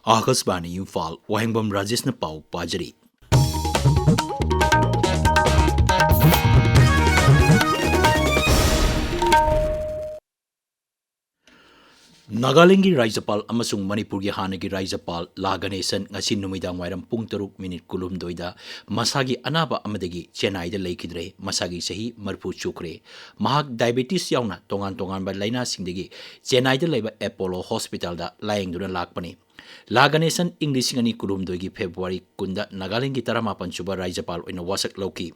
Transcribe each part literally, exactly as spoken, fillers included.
ꯑꯥꯀꯥꯁꯕꯥꯅꯤ ꯏꯝꯐꯥꯜ, ꯋꯥꯍꯦꯡꯕꯝ ꯔꯥꯖꯦꯁꯅ ꯄꯥꯎ ꯄꯥꯖꯔꯤ꯫ ꯅꯥꯒꯥꯂꯦꯟꯒꯤ ꯔꯥꯖ꯭ꯌꯄꯥꯜ ꯑꯃꯁꯨꯡ ꯃꯅꯤꯄꯨꯔꯒꯤ ꯍꯥꯟꯅꯒꯤ ꯔꯥꯖ꯭ꯌꯄꯥꯜ ꯂꯥ ꯒꯅꯦꯁꯟ ꯉꯁꯤ ꯅꯨꯃꯤꯗꯥꯡ ꯋꯥꯏꯔꯝ ꯄꯨꯡ ꯇꯔꯨꯛ ꯃꯤꯅꯤꯠ ꯀꯨꯟꯍꯨꯝꯗꯣꯏꯗ ꯃꯁꯥꯒꯤ ꯑꯅꯥꯕ ꯑꯃꯗꯒꯤ ꯆꯦꯟꯅꯥꯏꯗ ꯂꯩꯈꯤꯗ꯭ꯔꯦ꯫ ꯃꯁꯥꯒꯤ ꯆꯍꯤ ꯃꯔꯤꯐꯨ ꯁꯨꯈ꯭ꯔꯦ꯫ ꯃꯍꯥꯛ ꯗꯥꯏꯕꯦꯇꯤꯁ ꯌꯥꯎꯅ ꯇꯣꯉꯥꯟ ꯇꯣꯉꯥꯟꯕ ꯂꯥꯏꯅꯥꯁꯤꯡꯗꯒꯤ ꯆꯦꯟꯅꯥꯏꯗ ꯂꯩꯕ ꯑꯦꯄꯣꯂꯣ ꯍꯣꯁꯄꯤꯇꯥꯜꯗ ꯂꯥꯌꯦꯡꯗꯨꯅ ꯂꯥꯛꯄꯅꯤ꯫ ꯂꯥ ꯒꯅꯦꯁꯟ ꯏꯪ ꯂꯤꯁꯤꯡ ꯑꯅꯤ ꯀꯨꯟꯍꯨꯝꯗꯣꯏꯒꯤ ꯐꯦꯕ꯭ꯔꯨꯋꯥꯔꯤ ꯀꯨꯟꯗ ꯅꯥꯒꯥꯂꯦꯟꯒꯤ ꯇꯔꯥꯃꯥꯄꯟ ꯁꯨꯕ ꯔꯥꯖ꯭ꯌꯄꯥꯜ ꯑꯣꯏꯅ ꯋꯥꯁꯛ ꯂꯧꯈꯤ꯫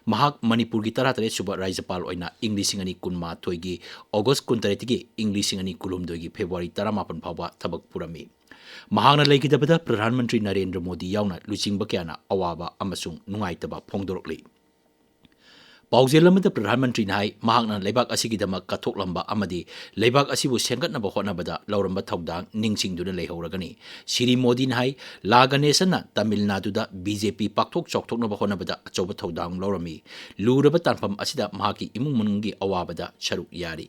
ꯃꯍꯥꯛ ꯃꯅꯤꯄꯨꯔꯒꯤ ꯇꯔꯥꯇꯔꯦꯠ ꯁꯨꯕ ꯔꯥꯖ꯭ꯌꯄꯥꯜ ꯑꯣꯏꯅ ꯏꯪ ꯂꯤꯁꯤꯡ ꯑꯅꯤ ꯀꯨꯟꯃꯥꯊꯣꯏꯒꯤ ꯑꯣꯒꯁ ꯀꯨꯟꯇꯔꯦꯠꯇꯒꯤ ꯏꯪ ꯂꯤꯁꯤꯡ ꯑꯅꯤ ꯀꯨꯟꯍꯨꯝꯗꯣꯏꯒꯤ ꯐꯦꯕ꯭ꯔꯨꯋꯥꯔꯤ ꯇꯔꯥꯃꯥꯄꯟ ꯐꯥꯎꯕ ꯊꯕꯛ ꯄꯨꯔꯝꯃꯤ꯫ ꯃꯍꯥꯛꯅ ꯂꯩꯈꯤꯗꯕꯗ ꯄ꯭ꯔꯙꯥꯟ ꯃꯟꯇ꯭ꯔꯤ ꯅꯔꯦꯟꯗ꯭ꯔ ꯃꯣꯗꯤ ꯌꯥꯎꯅ ꯂꯨꯆꯤꯡꯕ ꯀꯌꯥꯅ ꯑꯋꯥꯕ ꯑꯃꯁꯨꯡ ꯅꯨꯡꯉꯥꯏꯇꯕ ꯐꯣꯡꯗꯣꯔꯛꯂꯤ꯫ ꯄꯥꯎꯖꯦꯜ ꯑꯃꯗ ꯄ꯭ꯔꯙꯥꯟ ꯃꯟꯇ꯭ꯔꯤꯅ ꯍꯥꯏ, ꯃꯍꯥꯛꯅ ꯂꯩꯕꯥꯛ ꯑꯁꯤꯒꯤꯗꯃꯛ ꯀꯠꯊꯣꯛꯂꯝꯕ ꯑꯃꯗꯤ ꯂꯩꯕꯥꯛ ꯑꯁꯤꯕꯨ ꯁꯦꯝꯒꯠꯅꯕ ꯍꯣꯠꯅꯕꯗ ꯂꯧꯔꯝꯕ ꯊꯧꯗꯥꯡ ꯅꯤꯡꯁꯤꯡꯗꯨꯅ ꯂꯩꯍꯧꯔꯒꯅꯤ꯫ ꯁ꯭ꯔꯤ ꯃꯣꯗꯤꯅ ꯍꯥꯏ, ꯂꯥ ꯒꯅꯦꯁꯟꯅ ꯇꯥꯃꯤꯜ ꯅꯥꯗꯨꯗ ꯕꯤ ꯖꯦ ꯄꯤ ꯄꯥꯛꯊꯣꯛ ꯆꯥꯎꯊꯣꯛꯅꯕ ꯍꯣꯠꯅꯕꯗ ꯑꯆꯧꯕ ꯊꯧꯗꯥꯡ ꯂꯧꯔꯝꯃꯤ꯫ ꯂꯨꯔꯕ ꯇꯥꯟꯐꯝ ꯑꯁꯤꯗ ꯃꯍꯥꯛꯀꯤ ꯏꯃꯨꯡ ꯃꯅꯨꯡꯒꯤ ꯑꯋꯥꯕꯗ ꯁꯔꯨꯛ ꯌꯥꯔꯤ꯫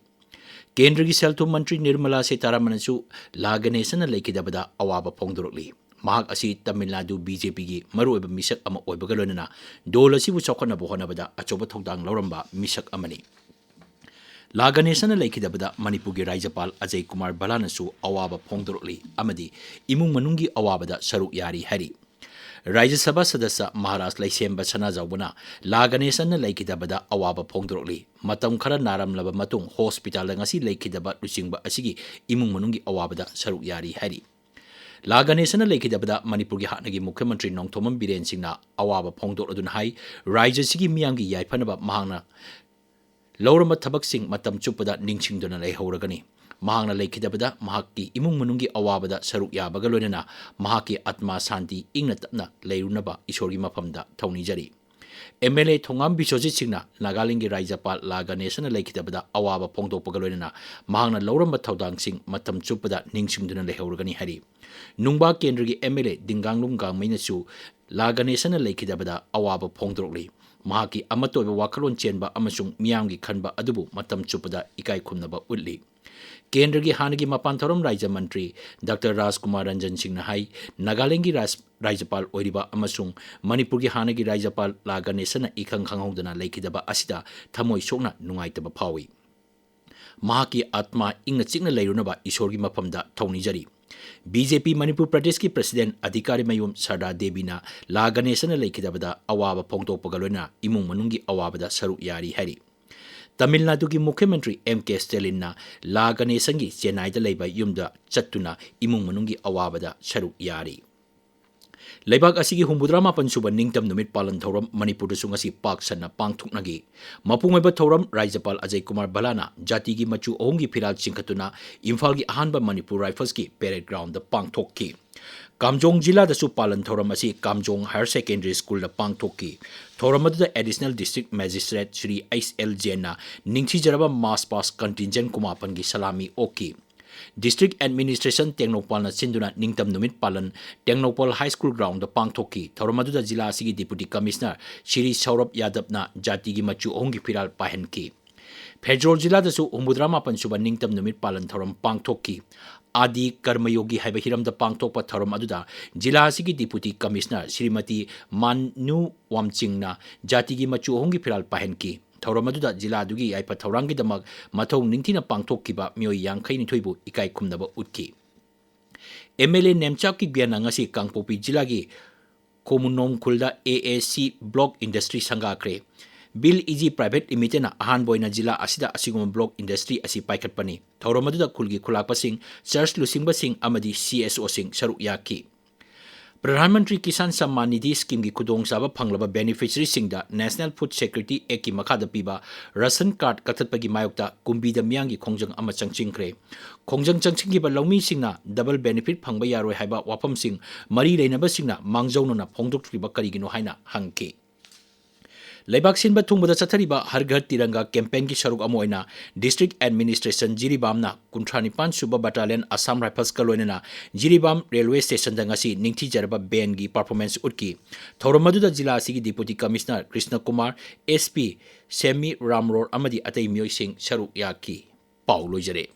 ꯀꯦꯟꯗ꯭ꯔꯒꯤ ꯁꯦꯜ ꯊꯨꯝ ꯃꯟꯇ꯭ꯔꯤ ꯅꯤꯔꯃꯂꯥ ꯁꯤꯇꯥꯔꯥꯃꯟꯅꯁꯨ ꯂꯥ ꯒꯅꯦꯁꯟꯅ ꯂꯩꯈꯤꯗꯕꯗ ꯑꯋꯥꯕ ꯐꯣꯡꯗꯣꯔꯛꯂꯤ꯫ ꯃꯍꯥꯛ ꯑꯁꯤ ꯇꯥꯃꯤꯜ ꯅꯥꯗꯨ ꯕꯤ ꯖꯦ ꯄꯤꯒꯤ ꯃꯔꯨꯑꯣꯏꯕ ꯃꯤꯁꯛ ꯑꯃ ꯑꯣꯏꯕꯒ ꯂꯣꯏꯅꯅ ꯗꯣꯜ ꯑꯁꯤꯕꯨ ꯆꯥꯎꯈꯠꯅꯕ ꯍꯣꯠꯅꯕꯗ ꯑꯆꯧꯕ ꯊꯧꯗꯥꯡ ꯂꯧꯔꯝꯕ ꯃꯤꯁꯛ ꯑꯃꯅꯤ꯫ ꯂꯥ ꯒꯅꯦꯁꯟꯅ ꯂꯩꯈꯤꯗꯕꯗ ꯃꯅꯤꯄꯨꯔꯒꯤ ꯔꯥꯖ꯭ꯌꯄꯥꯜ ꯑꯖꯌ ꯀꯨꯃꯥꯔ ꯚꯜꯂꯥꯅꯁꯨ ꯑꯋꯥꯕ ꯐꯣꯡꯗꯣꯔꯛꯂꯤ ꯑꯃꯗꯤ ꯏꯃꯨꯡ ꯃꯅꯨꯡꯒꯤ ꯑꯋꯥꯕꯗ ꯁꯔꯨꯛ ꯌꯥꯔꯤ ꯍꯥꯏꯔꯤ꯫ ꯔꯥꯖ꯭ꯌ ꯁꯚꯥ ꯁꯗꯁ꯭ꯌ ꯃꯍꯥꯔꯥꯖ ꯂꯩꯁꯦꯝꯕ ꯁꯅꯥꯖꯥꯎꯕꯅ ꯂꯥ ꯒꯅꯦꯁꯟꯅ ꯂꯩꯈꯤꯗꯕꯗ ꯑꯋꯥꯕ ꯐꯣꯡꯗꯣꯔꯛꯂꯤ꯫ ꯃꯇꯝ ꯈꯔ ꯅꯥꯔꯝꯂꯕ ꯃꯇꯨꯡ ꯍꯣꯁꯄꯤꯇꯥꯜꯗ ꯉꯁꯤ ꯂꯩꯈꯤꯗꯕ ꯂꯨꯆꯤꯡꯕ ꯑꯁꯤꯒꯤ ꯏꯃꯨꯡ ꯃꯅꯨꯡꯒꯤ ꯑꯋꯥꯕꯗ ꯁꯔꯨꯛ ꯌꯥꯔꯤ ꯍꯥꯏꯔꯤ꯫ ꯂꯥ ꯒꯅꯦꯁꯟꯅ ꯂꯩꯈꯤꯗꯕꯗ ꯃꯅꯤꯄꯨꯔꯒꯤ ꯍꯥꯟꯅꯒꯤ ꯃꯨꯈ꯭ꯌ ꯃꯟꯇ꯭ꯔꯤ ꯅꯣꯡꯊꯣꯝꯕꯝ ꯕꯤꯔꯦꯟ ꯁꯤꯡꯅ ꯑꯋꯥꯕ ꯐꯣꯡꯗꯣꯛꯂꯗꯨꯅ ꯍꯥꯏ, ꯔꯥꯖ꯭ꯌ ꯑꯁꯤꯒꯤ ꯃꯤꯌꯥꯝꯒꯤ ꯌꯥꯏꯐꯅꯕ ꯃꯍꯥꯛꯅ ꯂꯧꯔꯝꯕ ꯊꯕꯛꯁꯤꯡ ꯃꯇꯝ ꯆꯨꯞꯄꯗ ꯅꯤꯡꯁꯤꯡꯗꯨꯅ ꯂꯩꯍꯧꯔꯒꯅꯤ꯫ ꯃꯍꯥꯛꯅ ꯂꯩꯈꯤꯗꯕꯗ ꯃꯍꯥꯛꯀꯤ ꯏꯃꯨꯡ ꯃꯅꯨꯡꯒꯤ ꯑꯋꯥꯕꯗ ꯁꯔꯨꯛ ꯌꯥꯕꯒ ꯂꯣꯏꯅꯅ ꯃꯍꯥꯛꯀꯤ ꯑꯥꯇꯃꯥ ꯁꯥꯟꯇꯤ ꯏꯪꯅ ꯇꯞꯅ ꯂꯩꯔꯨꯅꯕ ꯏꯁꯣꯔꯒꯤ ꯃꯐꯝꯗ ꯊꯧꯅꯤꯖꯔꯤ꯫ ꯑꯦꯝ ꯑꯦꯜ ꯑꯦ ꯊꯣꯉꯥꯝ ꯕꯤꯁ꯭ꯋꯖꯤꯠ ꯁꯤꯡꯅ ꯅꯥꯒꯥꯂꯦꯟꯒꯤ ꯔꯥꯖ꯭ꯌꯄꯥꯜ ꯂꯥ ꯒꯅꯦꯁꯟꯅ ꯂꯩꯈꯤꯗꯕꯗ ꯑꯋꯥꯕ ꯐꯣꯡꯗꯣꯛꯄꯒ ꯂꯣꯏꯅꯅ ꯃꯍꯥꯛꯅ ꯂꯧꯔꯝꯕ ꯊꯧꯗꯥꯡꯁꯤꯡ ꯃꯇꯝ ꯆꯨꯞꯄꯗ ꯅꯤꯡꯁꯤꯡꯗꯨꯅ ꯂꯩꯍꯧꯔꯒꯅꯤ ꯍꯥꯏꯔꯤ꯫ ꯅꯨꯡꯕꯥ ꯀꯦꯟꯗ꯭ꯔꯒꯤ ꯑꯦꯝ ꯑꯦꯜ ꯑꯦ ꯗꯤꯡꯒꯥꯡꯂꯨꯡ ꯒꯥꯡꯃꯩꯅꯁꯨ ꯂꯥ ꯒꯅꯦꯁꯟꯅ ꯂꯩꯈꯤꯗꯕꯗ ꯑꯋꯥꯕ ꯐꯣꯡꯗꯣꯔꯛꯂꯤ꯫ ꯃꯍꯥꯛꯀꯤ ꯑꯃꯠꯇ ꯑꯣꯏꯕ ꯋꯥꯈꯜꯂꯣꯟ ꯆꯦꯟꯕ ꯑꯃꯁꯨꯡ ꯃꯤꯌꯥꯝꯒꯤ ꯈꯟꯕ ꯑꯗꯨꯕꯨ ꯃꯇꯝ ꯆꯨꯞꯄꯗ ꯏꯀꯥꯏ ꯈꯨꯝꯅꯕ ꯎꯠꯂꯤ꯫ ꯀꯦꯟꯗ꯭ꯔꯒꯤ ꯍꯥꯟꯅꯒꯤ ꯃꯄꯥꯟ ꯊꯧꯔꯝ ꯔꯥꯖ꯭ꯌ ꯃꯟꯇ꯭ꯔꯤ ꯗꯥꯛꯇꯔ ꯔꯥꯖꯀꯨꯃꯥꯔ ꯔꯟꯖꯟ ꯁꯤꯡꯅ ꯍꯥꯏ, ꯅꯥꯒꯥꯂꯦꯟꯗꯒꯤ ꯔꯥꯖ-, ꯔꯥꯖ꯭ꯌꯄꯥꯜ ꯑꯣꯏꯔꯤꯕ ꯑꯃꯁꯨꯡ ꯃꯅꯤꯄꯨꯔꯒꯤ ꯍꯥꯟꯅꯒꯤ ꯔꯥꯖ꯭ꯌꯄꯥꯜ ꯂꯥ ꯒꯅꯦꯁꯟꯅ ꯏꯈꯪ ꯈꯪꯍꯧꯗꯅ ꯂꯩꯈꯤꯗꯕ ꯑꯁꯤꯗ ꯊꯃꯣꯏ ꯁꯣꯛꯅ ꯅꯨꯡꯉꯥꯏꯇꯕ ꯐꯥꯎꯏ꯫ ꯃꯍꯥꯛꯀꯤ ꯑꯥꯠꯃꯥ ꯏꯪꯅ ꯆꯤꯛꯅ ꯂꯩꯔꯨꯅꯕ ꯏꯁꯣꯔꯒꯤ ꯃꯐꯝꯗ ꯊꯧꯅꯤꯖꯔꯤ꯫ ꯕꯤ ꯖꯦ ꯄꯤ ꯃꯅꯤꯄꯨꯔ ꯄ꯭ꯔꯗꯦꯁꯀꯤ ꯄ꯭ꯔꯁꯤꯗꯦꯟ ꯑꯙꯤꯀꯥꯔꯤ ꯃꯌꯨꯝ ꯁꯔꯗꯥ ꯗꯦꯕꯤꯅ ꯂꯥ ꯒꯅꯦꯁꯟꯅ ꯂꯩꯈꯤꯗꯕꯗ ꯑꯋꯥꯕ ꯐꯣꯡꯗꯣꯛꯄꯒ ꯂꯣꯏꯅꯅ ꯏꯃꯨꯡ ꯃꯅꯨꯡꯒꯤ ꯑꯋꯥꯕꯗ ꯁꯔꯨꯛ ꯌꯥꯔꯤ ꯍꯥꯏꯔꯤ꯫ ꯇꯥꯃꯤꯜ ꯅꯥꯗꯨꯒꯤ ꯃꯨꯈ꯭ꯌ ꯃꯟꯇ꯭ꯔꯤ ꯑꯦꯝ ꯀꯦ ꯁ꯭ꯇꯦꯂꯤꯟꯅ ꯂꯥ ꯒꯅꯦꯁꯟꯒꯤ ꯆꯦꯟꯅꯥꯏꯗ ꯂꯩꯕ ꯌꯨꯝꯗ ꯆꯠꯇꯨꯅ ꯏꯃꯨꯡ ꯃꯅꯨꯡꯒꯤ ꯑꯋꯥꯕꯗ ꯁꯔꯨꯛ ꯌꯥꯔꯤ꯫ ꯂꯩꯕꯥꯛ ꯑꯁꯤꯒꯤ ꯍꯨꯝꯐꯨꯇꯔꯥ ꯃꯥꯄꯟ ꯁꯨꯕ ꯅꯤꯡꯇꯝ ꯅꯨꯃꯤꯠ ꯄꯥꯂꯟ ꯊꯧꯔꯝ ꯃꯅꯤꯄꯨꯔꯗꯁꯨ ꯉꯁꯤ ꯄꯥꯛ ꯁꯟꯅ ꯄꯥꯡꯊꯣꯛꯅꯈꯤ꯫ ꯃꯄꯨꯡ ꯑꯣꯏꯕ ꯊꯧꯔꯝ ꯔꯥꯖ꯭ꯌꯄꯥꯜ ꯑꯖꯌ ꯀꯨꯃꯥꯔ ꯚꯜꯂꯥꯅ ꯖꯥꯇꯤꯒꯤ ꯃꯆꯨ ꯑꯍꯨꯝꯒꯤ ꯐꯤꯔꯥꯜ ꯆꯤꯡꯈꯠꯇꯨꯅ ꯏꯝꯐꯥꯜꯒꯤ ꯑꯍꯥꯟꯕ ꯃꯅꯤꯄꯨꯔ ꯔꯥꯏꯐꯜꯁꯀꯤ ꯄꯦꯔꯦꯗ ꯒ꯭ꯔꯥꯎꯟꯗ ꯄꯥꯡꯊꯣꯛꯈꯤ꯫ ꯀꯥꯝꯖꯣꯡ ꯖꯤꯂꯥꯗꯁꯨ ꯄꯥꯂꯟ ꯊꯧꯔꯝ ꯑꯁꯤ ꯀꯥꯝꯖꯣꯡ ꯍꯥꯌꯔ ꯁꯦꯀꯦꯟꯗꯔꯤ ꯁ꯭ꯀꯨꯜꯗ ꯄꯥꯡꯊꯣꯛꯈꯤ꯫ ꯊꯧꯔꯝ ꯑꯗꯨꯗ additional district magistrate Shri H L ꯖꯦꯟꯅ ꯅꯤꯡꯊꯤꯖꯔꯕ ꯃꯥꯔꯆ ꯄꯥꯁ ꯀꯟꯇꯤꯟꯖꯦꯟ ꯀꯨꯃꯥꯄꯟꯒꯤ ꯁꯂꯥꯃꯤ ꯑꯣꯛꯈꯤ꯫ ꯗꯤꯁꯇ꯭ꯔꯤꯛ ꯑꯦꯗꯃꯤꯅꯤꯁꯇ꯭ꯔꯦꯁꯟ ꯇꯦꯡꯅꯧꯄꯥꯜꯅ ꯁꯤꯟꯗꯨꯅ ꯅꯤꯡꯇꯝ ꯅꯨꯃꯤꯠ ꯄꯥꯂꯟ ꯇꯦꯡꯅꯧꯄꯥꯜ ꯍꯥꯏ ꯁ꯭ꯀꯨꯜ ꯒ꯭ꯔꯥꯎꯟꯗ ꯄꯥꯡꯊꯣꯛꯈꯤ꯫ ꯊꯧꯔꯝ ꯑꯗꯨꯗ ꯖꯤꯂꯥ ꯑꯁꯤꯒꯤ ꯗꯤꯄꯨꯇꯤ ꯀꯃꯤꯁꯅꯔ ꯁ꯭ꯔꯤ ꯁꯧꯔꯚ ꯌꯥꯗꯕꯅ ꯖꯥꯇꯤꯒꯤ ꯃꯆꯨ ꯑꯍꯨꯝꯒꯤ ꯐꯤꯔꯥꯜ ꯄꯥꯏꯍꯟꯈꯤ꯫ ꯐꯦꯖꯣꯜ ꯖꯤꯂꯥꯗꯁꯨ ꯍꯨꯝꯐꯨꯇꯔꯥ ꯃꯥꯄꯟ ꯁꯨꯕ ꯅꯤꯡꯇꯝ ꯅꯨꯃꯤꯠ ꯄꯥꯂꯟ ꯊꯧꯔꯝ ꯄꯥꯡꯊꯣꯛꯈꯤ꯫ ꯑꯥꯗꯤ ꯀꯔꯃꯌꯣꯒꯤ ꯍꯥꯏꯕ ꯍꯤꯔꯝꯗ ꯄꯥꯡꯊꯣꯛꯄ ꯊꯧꯔꯝ ꯑꯗꯨꯗ ꯖꯤꯂꯥ ꯑꯁꯤꯒꯤ ꯗꯤꯄꯨꯇꯤ ꯀꯃꯤꯁꯅꯔ ꯁ꯭ꯔꯤꯃꯇꯤ ꯃꯥꯅꯨ ꯋꯥꯝꯆꯤꯡꯅ ꯖꯥꯇꯤꯒꯤ ꯃꯆꯨ ꯑꯍꯨꯝꯒꯤ ꯐꯤꯔꯥꯜ ꯄꯥꯏꯍꯟꯈꯤ꯫ ꯊꯧꯔꯝ ꯑꯗꯨꯗ ꯖꯤꯂꯥꯗꯨꯒꯤ ꯌꯥꯏꯐ ꯊꯧꯔꯥꯡꯒꯤꯗꯃꯛ ꯃꯊꯧ ꯅꯤꯡꯊꯤꯅ ꯄꯥꯡꯊꯣꯛꯈꯤꯕ ꯃꯤꯑꯣꯏ ꯌꯥꯡꯈꯩ ꯅꯤꯊꯣꯏꯕꯨ ꯏꯀꯥꯏ ꯈꯨꯝꯅꯕ ꯎꯠꯈꯤ꯫ ꯑꯦꯝ ꯑꯦꯜ ꯑꯦ ꯅꯦꯝꯆꯥꯛꯀꯤ ꯒ꯭ꯌꯥꯟꯅ ꯉꯁꯤ ꯀꯥꯡꯄꯣꯛꯄꯤ ꯖꯤꯂꯥꯒꯤ ꯈꯣꯃꯨꯅꯣꯡ ꯈꯨꯜꯗ A A C block industry ꯁꯪꯒꯥꯈ꯭ꯔꯦ꯫ ꯕꯤꯜ ꯏꯖꯤ ꯄ꯭ꯔꯥꯏꯚꯦꯠ ꯂꯤꯃꯤꯇꯦꯗꯅ ꯑꯍꯥꯟꯕ ꯑꯣꯏꯅ ꯖꯤꯂꯥ ꯑꯁꯤꯗ ꯑꯁꯤꯒꯨꯝꯕ ꯕ꯭ꯂꯣꯛ ꯏꯟꯗꯁꯇ꯭ꯔꯤ ꯑꯁꯤ ꯄꯥꯏꯈꯠꯄꯅꯤ꯫ ꯊꯧꯔꯝ ꯑꯗꯨꯗ ꯈꯨꯜꯒꯤ ꯈꯨꯂꯥꯛꯄꯁꯤꯡ, ꯆꯔꯆ ꯂꯨꯆꯤꯡꯕꯁꯤꯡ ꯑꯃꯗꯤ ꯁꯤ ꯑꯦꯁ ꯑꯣꯁꯤꯡ ꯁꯔꯨꯛ ꯌꯥꯈꯤ꯫ ꯄ꯭ꯔꯙꯥꯟ ꯃꯟꯇ꯭ꯔꯤ ꯀꯤꯁꯥꯟ ꯁꯝꯃꯥꯟ ꯅꯤꯙꯤ ꯁ꯭ꯀꯤꯝꯒꯤ ꯈꯨꯗꯣꯡꯆꯥꯕ ꯐꯪꯂꯕ ꯕꯦꯅꯤꯐꯤꯁꯔꯤꯁꯤꯡꯗ ꯅꯦꯁꯅꯦꯜ ꯐꯨꯗ ꯁꯦꯀ꯭ꯌꯨꯔꯤꯇꯤ ꯑꯦꯛꯀꯤ ꯃꯈꯥꯗ ꯄꯤꯕ ꯔꯥꯁꯟ ꯀꯥꯔꯗ ꯀꯛꯊꯠꯄꯒꯤ ꯃꯥꯌꯣꯛꯇ ꯀꯨꯝꯕꯤꯗ ꯃꯤꯌꯥꯝꯒꯤ ꯈꯣꯡꯖꯪ ꯑꯃ ꯆꯪꯁꯤꯟꯈ꯭ꯔꯦ꯫ ꯈꯣꯡꯖꯪ ꯆꯪꯁꯤꯟꯈꯤꯕ ꯂꯧꯃꯤꯁꯤꯡꯅ ꯗꯕꯜ ꯕꯦꯅꯤꯐꯤꯠ ꯐꯪꯕ ꯌꯥꯔꯣꯏ ꯍꯥꯏꯕ ꯋꯥꯐꯝꯁꯤꯡ ꯃꯔꯤ ꯂꯩꯅꯕꯁꯤꯡꯅ ꯃꯥꯡꯖꯧꯅꯅ ꯐꯣꯡꯗꯣꯛꯇ꯭ꯔꯤꯕ ꯀꯔꯤꯒꯤꯅꯣ ꯍꯥꯏꯅ ꯍꯪꯈꯤ꯫ ꯂꯩꯕꯥꯛ ꯁꯤꯟꯕ ꯊꯨꯡꯕꯗ ꯆꯠꯊꯔꯤꯕ ꯍꯔ ꯘꯔ ꯇꯤꯔꯪꯒꯥ ꯀꯦꯝꯄꯦꯟꯒꯤ ꯁꯔꯨꯛ ꯑꯃ ꯑꯣꯏꯅ ꯗꯤꯁꯇ꯭ꯔꯤꯛ ꯑꯦꯗꯃꯤꯅꯤꯁꯇ꯭ꯔꯦꯁꯟ ꯖꯤꯔꯤꯕꯥꯝꯅ ꯀꯨꯟꯊ꯭ꯔꯥ ꯅꯤꯄꯥꯟ ꯁꯨꯕ ꯕꯠꯇꯥꯂꯤꯌꯟ ꯑꯁꯥꯝ ꯔꯥꯏꯐꯜꯁꯀ ꯂꯣꯏꯅꯅ ꯖꯤꯔꯤꯕꯥꯝ ꯔꯦꯜꯋꯦ ꯁ꯭ꯇꯦꯁꯟꯗ ꯉꯁꯤ ꯅꯤꯡꯊꯤꯖꯔꯕ ꯕꯦꯟꯒꯤ ꯄꯔꯐꯣꯔꯃꯦꯟꯁ ꯎꯠꯈꯤ꯫ ꯊꯧꯔꯝ ꯑꯗꯨꯗ ꯖꯤꯂꯥ ꯑꯁꯤꯒꯤ deputy commissioner Krishna Kumar, S P Semi Ramror ꯑꯃꯗꯤ ꯑꯇꯩ ꯃꯤꯑꯣꯏꯁꯤꯡ ꯁꯔꯨꯛ ꯌꯥꯈꯤ꯫ ꯄꯥꯎ ꯂꯣꯏꯖꯔꯦ꯫